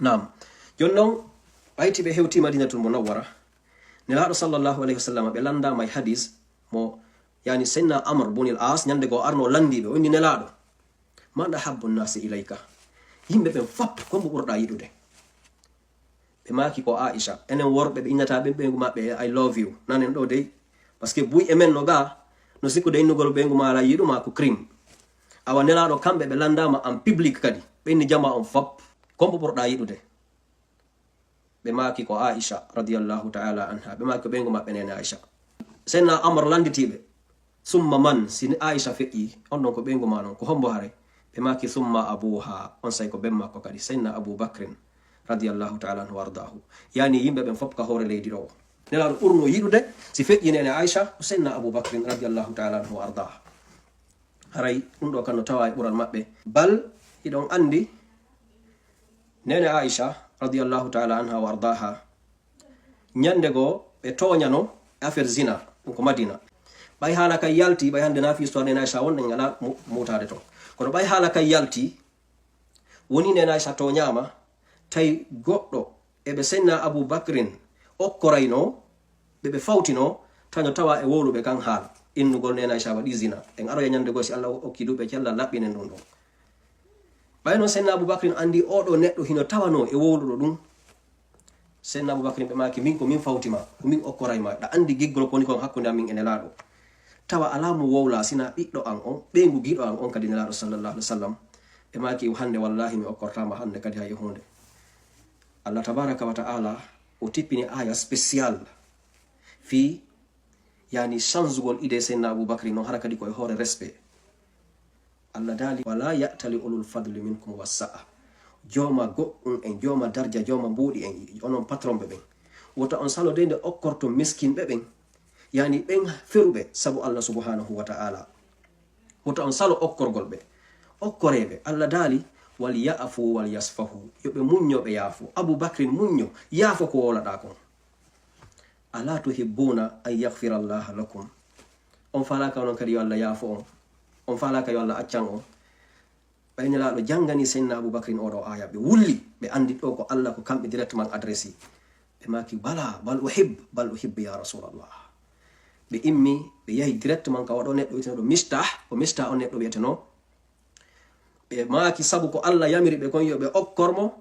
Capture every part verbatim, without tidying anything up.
Naam. Jooni noon, ɓayti ɓe hewtii Madinatul Munawwara. Nelaaɗo sallallahu alayhi wa sallam, ɓe lanndaama e hadis mo, yani, Seydina Amr bun il As, ñande goo arno lanndii ɓe, o inni: "Nelaaɗo, man ahabbu nnaasi ilayka?" Yimɓe ɓen fop, ko mbo ɓurɗaa yiɗude? Ɓe maaki: "Ko Aisha." Enen worɓe, ɓe innata ɓen ɓeyngu maɓɓe: "I love you." Nanen ɗo dey. Parce que buy e men no ga, no sikkude innugol ɓeyngu maa alaa yiɗu maa ko crime. Awa Nelaaɗo, kamɓe ɓe lanndaama en public kadi. Ɓe inni jamaa on fop: "Ko mbo ɓurɗaa yiɗude?" Ɓe maaki: "Ko Aisha radiyallahu ta'ala anha." Ɓe maaki: "Ko ɓeyngu maɓɓe neene Aisha." Seydina Amr lannditiiɓe: "Summa man?" Si ni Aisha feƴƴi, on ɗon ko ɓeyngu maa non, ko hombo hare? Ɓe maaki: "Summa abuha." On say ko ben makko kadi, Seydina Abu Bakrin radiyallahu ta'ala anhu wa ardaahu. Yani yimɓe ɓen fop ka hoore leydi ɗo, Nelaaɗo ɓurno yiɗude si feƴƴi neene Aisha, ko Seydina Abu Bakrin radiyallahu ta'ala anhu wa ardaahu. Haray ɗum ɗo kan no tawa e ɓural maɓɓe. Bal hiɗon anndi neene Aisha radiyallahu ta'ala anha wa ardaaha, ñande goo ɓe tooñano e affaire zina, ɗum ko Madina. Ɓay haala kay yalti, ɓay hannde naa fi histoire neene Aisha wonɗen alaa mu-, muutaade ton. Kono ɓay haala kay yalti, woni neene Aisha tooñaama, tawi goɗɗo e ɓe Seydina Abu Bakrin okkoraynoo, ɓe ɓe fawtinoo, taño tawa e wowluɓe kan haala innugol neene Aisha waɗi zina. En aroya ñande goo si Allah okki duuɓe cella laɓɓinen ɗum ɗon. Ɓay noon Seydina Abu Bakrin anndi oo ɗoo neɗɗo hino tawanoo e wowluɗo ɗum. Seydina Abu Bakrin ɓe maaki: "Min ko min fawti ma, ko min okkoray ma, ɗa anndi giggol ko woni kon hakkunde amin e Nelaaɗo. Tawa alaa mo wowla sina ɓiɗɗo an on, ɓeyngu giɗo an on kadi Nelaaɗo sallallahu alaihi wa sallam." Ɓe maaki: "Hannde wallahi mi okkortaama hannde kadi hay e huunde." Allah tabaraka wa ta'ala o tippini aya spécial fii, yani, changugol idée Seydina Abu Bakri, non hara kadi ko e hoore respect. Allah daali: "Wala ya'tali ulul fadli minkum wassa'a." Jooma goɗɗum en, jooma darja, jooma mbuuɗi en, onon patron ɓe ɓen, wota on salo de nde okkorto miskinɓe ɓen, yani ɓen feruɓe sabu Allah subhanahu wa ta'ala. Wota on salo okkorgol ɓe. Okkoree ɓe. Allah daali: "Wal ya'fu wal yasfahu." Yo ɓe muñño, ɓe yaafo. Abu Bakrin, muñño, yaafo ko wowlaɗaa kon. "Ala tuhibbuna an yaghfira Allaha lakum?" On faalaaka onon kadi yo Allah yaafo on? On faalaaka yo Allah accan on? Ɓay Nelaaɗo janngani Seydina Abu Bakrin oo ɗoo aya, ɓe wulli, ɓe anndi ɗoo ko Allah, ko kamɓe directement adresse. Ɓe maaki: "Bala, bal uhib, bal uhib ya Rasulallah." Ɓe immi, ɓe yahi directement ka oo ɗoo neɗɗo wi'etenooɗo Mistah, ko Mistah on neɗɗo wi'etenoo. Ɓe maaki sabu ko Allah yamiri ɓe kon yo ɓe okkor mo,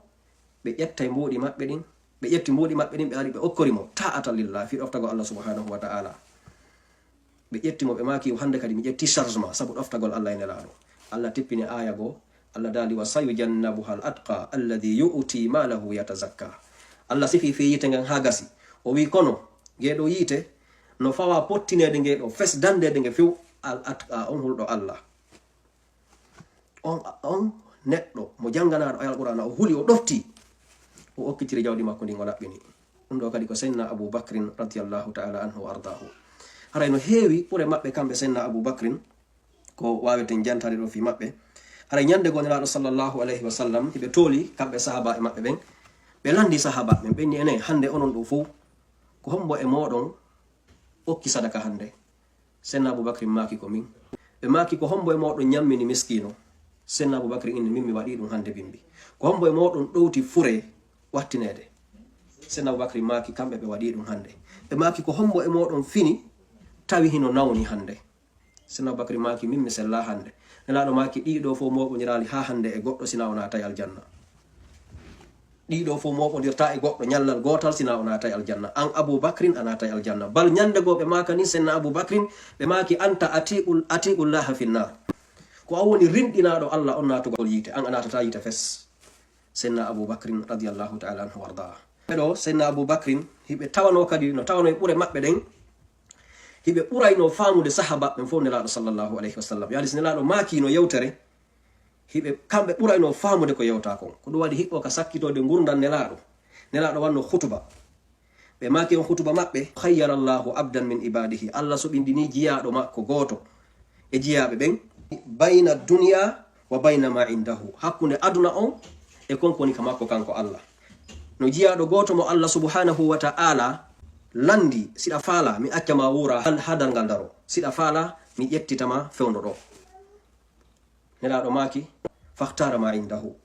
ɓe ƴettay mbuuɗi maɓɓe ɗin, ɓe ƴetti mbuuɗi maɓɓe ɗin, ɓe ari ɓe okkori mo, ta'atan lillah, fii ɗoftagol Allah subhanahu wa ta'ala. Ɓe ƴetti mo, ɓe maaki: "Hannde kadi mi ƴetti charge ma sabu ɗoftagol Allah e Nelaaɗo." Allah tippini aya goo, Allah daali: "Wa sayujannabuha al atqa alladhi yu'ti malahu yatazakka." Allah sifi fii yiite ngen haa gasi. O wi'i: "Kono ngee ɗoo yiite no fawa pottineede ngee ɗoo, fes dandeede nge few, al atqa, on hulɗo Allah." On, on neɗɗo mo jannganaaɗo e Alqur'aana, o huli, o ɗofti, o okkitiri jawdi makko ndin, o laɓɓini. Ɗum ɗoo kadi ko Seydina Abu Bakrin radiyallahu ta'ala anhu wa ardaahu. Haray no heewi ɓure maɓɓe kamɓe Seydina Abu Bakrin, ko waaweten jantaade ɗoo fii maɓɓe. Haray ñande goo Nelaaɗo sallallahu alayhi wa sallam, hiɓe tooli kamɓe sahaaba e maɓɓe ɓen. Ɓe lanndi sahaaba ɓen, ɓe inni: "Enen, hannde onon ɗoo fow, ko hombo e mooɗon okki sadaka hannde?" Seydina Abu Bakri maaki: "Ko min." Ɓe maaki: "Ko hombo e mooɗon ñammini miskiino?" Seydina Abu Bakri inni: "Min mi waɗii ɗum hannde bimbi." "Ko hombo e mooɗon ɗowti fure wattineede?" Seydina Abu Bakri maaki: "Kamɓe ɓe waɗii ɗum hannde." Ɓe maaki: "Ko hombo e mooɗon fini tawi hino nawni hannde?" Seydina Abu Bakri maaki: "Min mi sellaa hannde." Nelaaɗo maaki: "Ɗii ɗoo fow mooɓondiraali haa hannde e goɗɗo, sinaa o naatay aljanna. Ɗii ɗoo fow mooɓondirtaa e goɗɗo ñallal gootal, sinaa o naatay aljanna. An Abu Bakrin, a naatay aljanna." Bal ñande goo ɓe maakani Seydina Abu Bakrin, ɓe maaki: "Anta atiqul, atiqullaha finnar." Ko an woni rinɗinaaɗo Allah on naatugol yiite, an a naatataa yiite fes. Seydina Abu Bakrin radiyallahu ta'ala anhu warda. Ɓe ɗoo, Seydina Abu Bakrin, hiɓe tawanoo kadi, no tawanoo e ɓure maɓɓe ɗen, hiɓe ɓuraynoo faamude sahaaba ɓen fow Nelaaɗo sallallahu alayhi wa sallam. Yaani si Nelaaɗo maakiino yewtere, hiɓe, kamɓe ɓuraynoo faamude ko yewtaa kon. Ko ɗum waɗi hiɓɓo ka sakkitoode ngurndan Nelaaɗo. Nelaaɗo wanno khutuba. Ɓe maaki on khutuba maɓɓe: "Khayyara Allahu abdan min ibadihi." Allah suɓindini jiyaaɗo makko gooto e jiyaaɓe ɓen, "bayna dunya wa bayna ma indahu." Hakkunde aduna on e kon ko woni ka makko kanko Allah. No jiyaaɗo gooto mo Allah subhanahu wa ta'ala lanndi: "Siɗa faalaa mi acca ma wuura hal haa darngal daroo? Siɗa faalaa mi ƴettita ma fewndo ɗoo?" Nelaaɗo maaki: "Fakhtara ma indahu."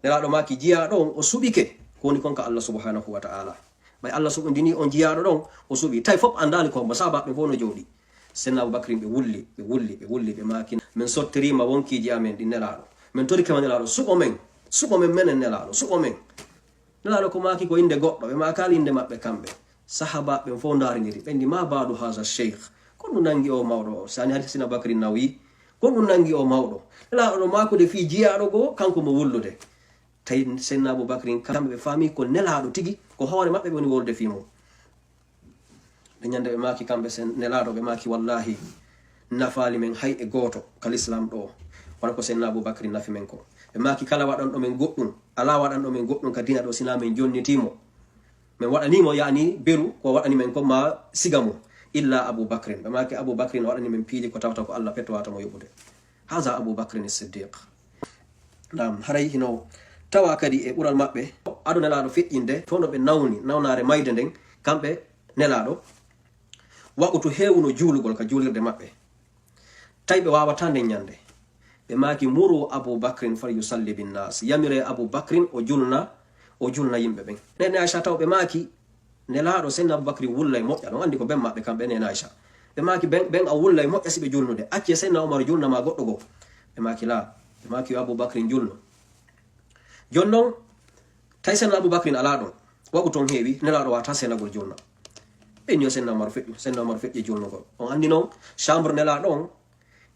Nelaaɗo maaki jiyaaɗo on o suɓike, ko woni kon ka Allah subhanahu wa ta'ala. Ɓay Allah suɓindini on jiyaaɗo ɗon, o suɓi. Tawi fof anndaali ko mo sahaabaaɓe fof no jooɗi. Senna Abubakrin ɓe wulli, ɓe wulli, ɓe wulli, ɓe maaki, "Men sottirima wonkiiji amen ɗi Nelaaɗo. Men torike ma Nelaaɗo, suɓo men, suɓo men menen Nelaaɗo, suɓo men." Nelaaɗo ko maaki ko innde goɗɗo, ɓe maakaali innde maɓɓe kamɓe. Sahaabaaɓe ɓen fof ndaariniri, ɓe ndi, "Ma baalu haza sheikh?" Ko ɗum nangi o mawɗo o? Sani hari Senna Abubakrin nawi, "Ko ɗum nangi o mawɗo?" Nelaaɗo no maakude fii jiyaaɗo goo, kanko mo wullude. Tawi Senna Abubakrin kamɓe ɓe faami ko Nelaaɗo tigi, ko hoore maɓɓe ɓe woni wolude fii mum. Nde ñande ɓe maaki kamɓe sen Nelaaɗo, ɓe maaki, "Wallahi, nafaali men hay e gooto ka Lislaam ɗoo, wano ko Senna Abubakrin nafi men ko." Ɓe maaki, "Kala waɗanɗo men goɗɗum, alaa waɗanɗo men goɗɗum ka diina ɗoo, sinaa men jonnitii mo. Men waɗanii mo, yaani, beru ko waɗani men ko, maa siga mo, illa Abubakrin." Ɓe maaki, "Abubakrin waɗani men piiji ko tawata ko Allah pettowaata mo yoɓude." Haza Abubakrin Siddiq. Naam, haray hino tawa kadi e ɓural maɓɓe, ado Nelaaɗo feƴƴinde, to no ɓe nawni, nawnaare mayde nden, kamɓe Nelaaɗo, waqutu heewuno juulugol ka juulirde maɓɓe. Tawi ɓe waawataa nden ñande. Ɓe maaki, "Muru Abu Bakrin fal yusalli bin nas." Yamire Abu Bakrin o julna, o julna yimɓe ɓen. Nene Aisha taw ɓe maaki, Nelaaɗo, Senna Abubakrin wullay moƴƴa, ɗon anndi ko ben maɓɓe kamɓe, Nene Aisha. Ɓe maaki, "Ben, ben a wullay moƴƴa si ɓe julnude. Acce Senna Umar julna ma goɗɗo goo." Ɓe maaki, "Laa." Ɓe maaki, "Yo Abu Bakrin julnu." Jooni non, tawi Senna Abu Bakrin alaa ɗon. Waɓu ton heewi, Nelaaɗo waawataa seenagol julna. Ɓen yo Senna Umar feƴƴu, Senna Umar feƴƴi julnugol. On anndi non, chambre Nelaaɗo on,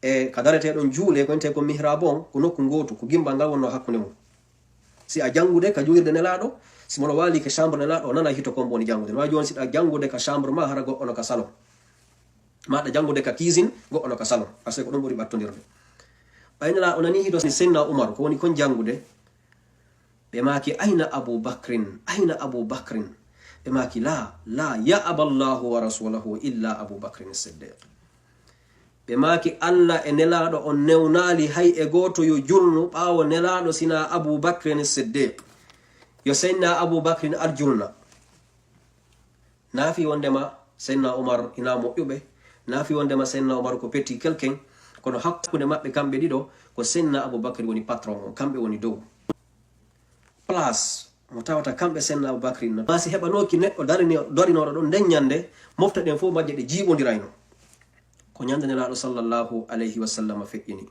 e ka daretee ɗon juulee, ko intee ko mihraabu on, ko nokku ngootu, ko gimbal ngal wonnoo hakkunde mum. Si a janngude ka juulirde Nelaaɗo, si mono waali ka chambre Nelaaɗo, o nana hito kon woni janngude. No jooni si ɗa janngude ka chambre ma, hara goɗɗo no ka salon. Ma ɗa janngude ka cuisine, goɗɗo no ka salon. Parce que ko ɗum ɓuri ɓattondirde. Ɓay Nelaaɗo nani hito Senna Umar, ko woni kon janngude, ɓe maaki, "Ayna Abu Bakrin? Ayna Abu Bakrin?" Ɓe maaki, "La, la, ya aballahu wa rasulahu illa Abu Bakrin Siddiq." Ɓe maaki, "Allah e Nelaaɗo on newnaali hay e gooto yo julnu ɓaawo Nelaaɗo sinaa Abu Bakrin Siddiq. Yo Senna Abu Bakrin ar julna." Naafi wondema Senna Umar ina moƴƴuɓe, naafi wondema Senna Umar ko petit quelqu'un, kono hakkunde maɓɓe kamɓe ɗiɗo, ko Senna Abu Bakr woni patron o, kamɓe woni dow. Place mo tawata kamɓe Senna Abu Bakr no. Ma si heɓanooki neɗɗo darini-, darinooɗo ɗon nden ñande, mofte ɗen fof majje ɗe jiiɓondirayno. Ko ñande Nelaaɗo sallallahu alayhi wa sallam feƴƴini.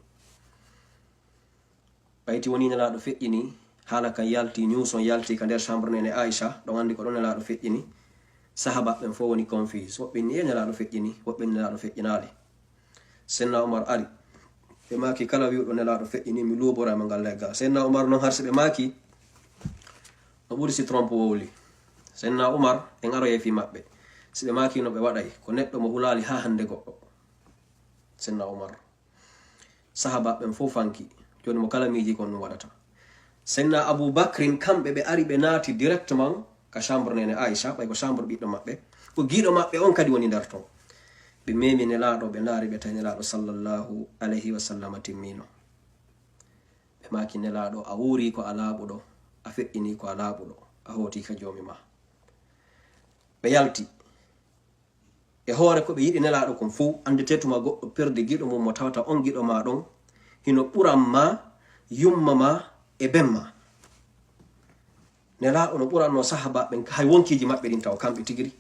Ɓayti woni Nelaaɗo feƴƴini, haala kan yalti, news on yalti ka nder chambre nene Aisha, ɗon anndi ko ɗon Nelaaɗo feƴƴini. Sahaaba ɓen fof woni confuse. Woɓɓe ni, "E Nelaaɗo feƴƴini," woɓɓe ni, "Nelaaɗo feƴƴinaali." Senna Umar ari. Ɓe maaki, "Kala wi'uɗo Nelaaɗo feƴƴini, mi luuboray mo ngal leggal." Senna Umar non har si ɓe maaki, no ɓuri si trompe wowli. Senna Umar en aroyay fii maɓɓe. Si ɓe maaki no ɓe waɗay, ko neɗɗo mo hulaali haa hannde goɗɗo. Senna Umar. Sahaaba ɓen fof fanki. Jooni mo kala miiji kon ɗum waɗata. Senna Abu Bakrin kamɓe ɓe ari ɓe naati directement ka chambre nene Aisha, ɓay ko chambre ɓiɗɗo maɓɓe. Ko giiɗo maɓɓe on kadi woni nder ton. Ɓe memi Nelaaɗo, ɓe ndaari ɓe tawi Nelaaɗo sallallahu alayhi wa sallam timmino. Ɓe maaki Nelaaɗo, "A wuuri ko a laaɓuɗo, a feƴƴini ko a laaɓuɗo, a hooti ka Joomi ma." Ɓe yalti. E hoore ko ɓe yiɗi Nelaaɗo kon fow, anndete tuma goɗɗo perdi giɗo mum mo tawata on giɗo ma ɗon, hino ɓuran ma, yumma ma, e ben ma. Nelaaɗo no ɓuranno sahaaba ɓen, hay wonkiiji maɓɓe ɗin taw kamɓe tigiri.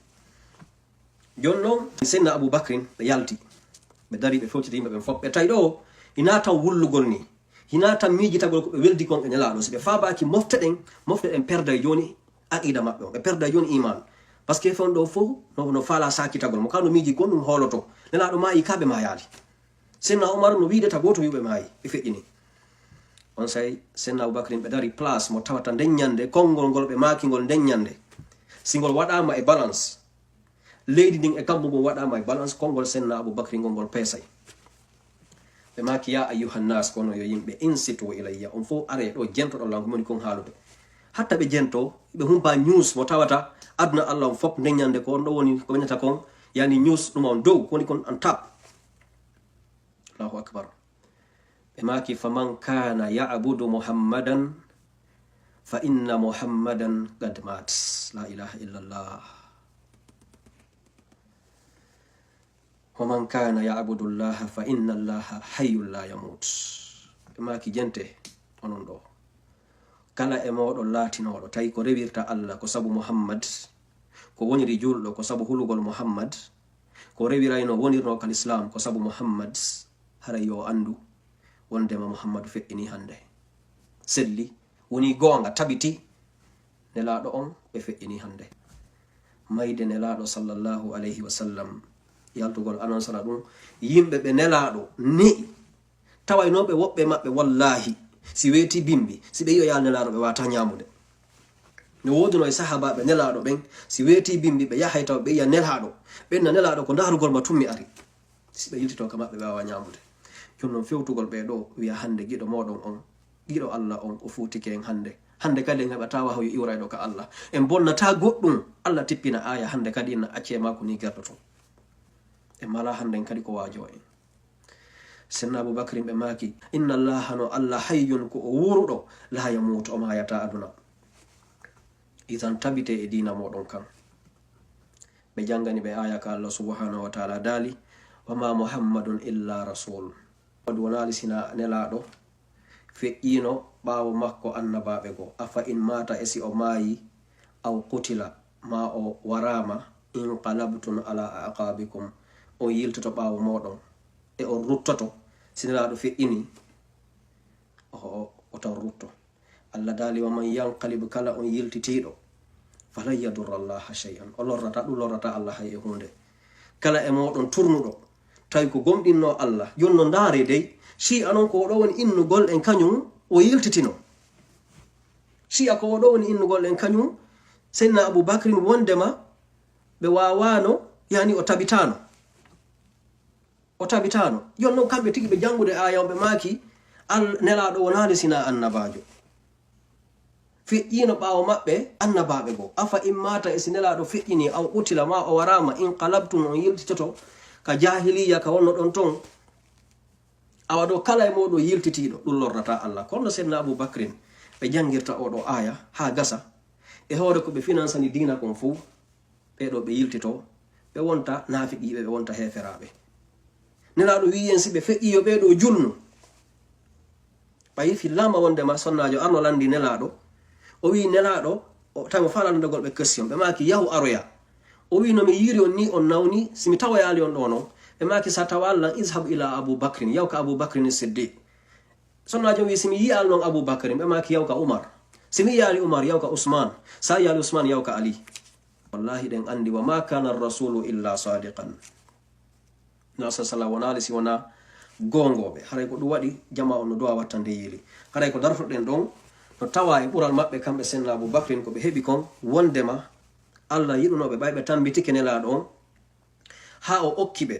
Jooni non, Senna Abu Bakrin, ɓe yalti. Ɓe dari, ɓe fewtiti yimɓe ɓen fof. Ɓe tawi ɗo, hinaa taw wullugol ni. Hinaa tan miijitagol ko ɓe weldi kon e Nelaaɗo. Si ɓe faabaaki mofte ɗen, mofte ɗen perday jooni aqiida maɓɓe on. Ɓe perday jooni iman. Parce que fewndo ɗo fof no, no faala saakitagol mo. Kala no miiji kon ɗum hooloto. Nelaaɗo maayi, kaaɓe maayaali. Senna Umar no wiide ta gooto wi'uɓe maayi. Ɓe feƴƴini. On say, Senna Abu Bakrin ɓe dari place mo tawata nden ñande, konngol ngol ɓe maaki ngol nden ñande. Si ngol waɗaama e balance, leydi ndin e kammu ngun waɗaama e balance, konngol Senna Abu Bakri ngol, ngol peesay. Ɓe maaki, "Ya ayyuhan nas, kono yo yimɓe, insitu ilayya, on fof aree ɗo, jentoɗon lan ko woni kon haalude." Hatta ɓe jento, ɓe humpa news mo tawata aduna Allah on fof nden ñande ko on ɗo woni, ko ɓe ñanta kon, yani news ɗum on dow, ko woni kon on top. Allahu akbar. Ɓe maaki, "Faman kana ya'budu Muhammadan, fa inna Muhammadan qad mat." La ilaha illallah. "Wa man kana ya'budu Allaha, fa inna Allaha hayyun la yamut." Ɓe maaki, "Jente, onon ɗo. Kala e mooɗon laatinooɗo tawi ko rewirta Allah ko sabu Muhammad, ko woniri juulɗo ko sabu hulugol Muhammad, ko rewirayno wonirnoo ka Lislaam ko sabu Muhammad, haray yo o anndu wonndema Muhammadu feƴƴinii hannde. Selli, wonii goonga, tabitii, Nelaaɗo on ɓe feƴƴinii hannde. Mayde Nelaaɗo sallallahu alayhi wa sallam, yaltugol anonsora ɗum, yimɓe ɓe Nelaaɗo ne'i, tawaynooɓe woɓɓe maɓɓe, wallaahi, si weetii bimbi, si ɓe yi'o yaal Nelaaɗo, ɓe waawataa ñaamude. No woodunoo e sahaabaaɓe Nelaaɗo ɓen, si weetii bimbi, ɓe yahay tawa ɓe yi'a Nelaaɗo, ɓe inna Nelaaɗo ko ndaarugol ma tun mi ari. Si ɓe yiltitoo ka maɓɓe, ɓe waawaa ñaamude. Jooni non fewtugol ɓee ɗoo, wi'a hannde giɗo mooɗon on, giɗo Allah on, o fuutike en hannde. Hannde kadi en heɓataa wahayu iwrayɗo ka Allah. En bonnataa goɗɗum, Allah tippina aaya hannde kadi inna accee maa ko nii gertoton. En malaa hannden kadi ko waajoo en. Senna Abu Bakrin ɓe maaki, "Inna Allaha, no Allah, hayyun, ko o wuuruɗo, laa yamuutu, o maayataa aduna." Idan tabitee e diina mooɗon kan. Ɓe janngani ɓe aaya ka Allah subhanahu wa ta'ala daali, "Wa ma Muhammadun illa rasul." Muhammadu wonaali sina nelaaɗo, feƴƴiino ɓaawo makko annabaaɓe goo. "Afa in maata, e si o maayi, aw qutila, maa o waraama, inqalabtum ala aqabikum, on yiltoto ɓaawo mooɗon, e on ruttoto, si nelaaɗo feƴƴinii, o, o, o taw rutto." Allah daali, "Wa man yanqalib," kala on yiltitiiɗo, "falan yadurra Allaha shay'an," o lorrata, ɗum lorrata Allah hay e huunde. Kala e mooɗon turnuɗo, tawi ko gomɗinnoo Allah, jooni no ndaaree dey, Shi'a non ko oɗo woni innugol en kañum o yiltitino. Shi'a ko oɗo woni innugol en kañum, Seydina Abu Bakrin wondema ɓe waawaano, yani o tabitaano. O tabitaano. Jooni non kamɓe tigi ɓe janngude aaya on ɓe maaki, Al-, Nelaaɗo wonaali sina annabaajo. Feƴƴiino ɓaawo maɓɓe annabaaɓe goo. "Afa in maata," e si Nelaaɗo feƴƴinii, "aw qutila," maa o waraama, "inqalabtum," on yiltitoto ka jaahiliya ka wonnoɗon ton. Awa ɗoo kala e mooɗon yiltitiiɗo, ɗum lorrataa Allah. Kono Seydina Abu Bakrin, ɓe janngirta oo ɗoo aaya haa gasa, e hoore ko ɓe finansani diina kon fow, ɓee ɗoo ɓe yiltitoo, ɓe wonta naafiqiiɓe, ɓe wonta heeferaaɓe. Nelaaɗo wi'i en si ɓe feƴƴii yo ɓee ɗoo julnu. Ɓay fillaama wondema sonnaajo arno lanndii Nelaaɗo, o wi'i Nelaaɗo, o tawi mo faalaa lanndagol ɓe question, ɓe maaki, "Yahu aroya." O wi'i, "No mi yi'iri on nii on nawni, si mi tawoyaali on ɗoo non?" Ɓe maaki, "Sa tawaali lan, izhab ila Abu Bakrin, yaw ka Abu Bakrin Siddiq." Sonnaajo on wi'i, "Si mi yi'aali non Abu Bakrin?" Ɓe maaki, "Yaw ka Umar. Si mi yi'aali Umar, yaw ka Usmaan. Sa yi'aali Usmaan, yaw ka Ali." Wallaahi, ɗen anndi, "Wa ma kana rasulu illa sadiqan." Nelaaɗo sallallahu wonaali si wonaa goongooɓe. Haray ko ɗum waɗi jamaa on no duwa watta nde yiili. Haray ko dartoɗen ɗon, no tawaa e ɓural maɓɓe kamɓe Seydina Abu Bakrin ko ɓe heɓi kon, wondema Allah yiɗunooɓe ɓay ɓe tammbitike Nelaaɗo on, haa o okki ɓe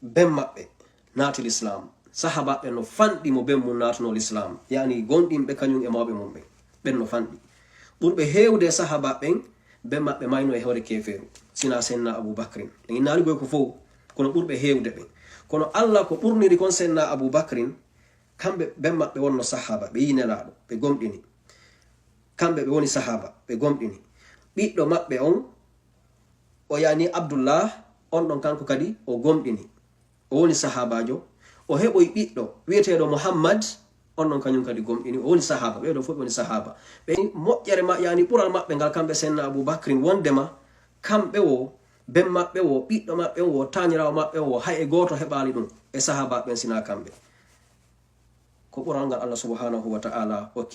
ben maɓɓe naati Lislaam. Sahaabaaɓe no fanɗi mo ben mum naatunoo Lislaam, yani gomɗinɓe kañum e mawɓe mum ɓen, ɓen no fanɗi. Ɓurɓe heewde e sahaabaaɓe ɓen, ben maɓɓe mayno e hoore keefeeru, sinaa Seydina Abu Bakrin. Ɓe innaali goy ko fow, kono ɓurɓe heewde ɓen. Kono Allah ko ɓurniri kon Seydina Abu Bakrin, kamɓe ben maɓɓe wonno sahaaba, ɓe yi'i Nelaaɗo, ɓe gomɗini. Kamɓe ɓe woni sahaaba, ɓe gomɗini. Ɓiɗɗo maɓɓe on, o yani Abdullah, on ɗon kanko kadi o gomɗini. O woni sahaabaajo. O heɓoyi ɓiɗɗo wi'eteeɗo Muhammad, on ɗon kañum kadi gomɗini. O woni sahaaba, ɓee ɗoo fof ɓe woni sahaaba. Ɓe moƴƴere ma-, yani ɓural maɓɓe ngal, kamɓe Seydina Abu Bakrin, wondema kamɓe wo, ben maɓɓe wo, ɓiɗɗo maɓɓe wo, taaniraawo maɓɓe wo, hay e gooto heɓaali ɗum e sahaabaaɓe ɓen sinaa kamɓe. Ko ɓural ngal Allah subhanahu wa ta'ala okki.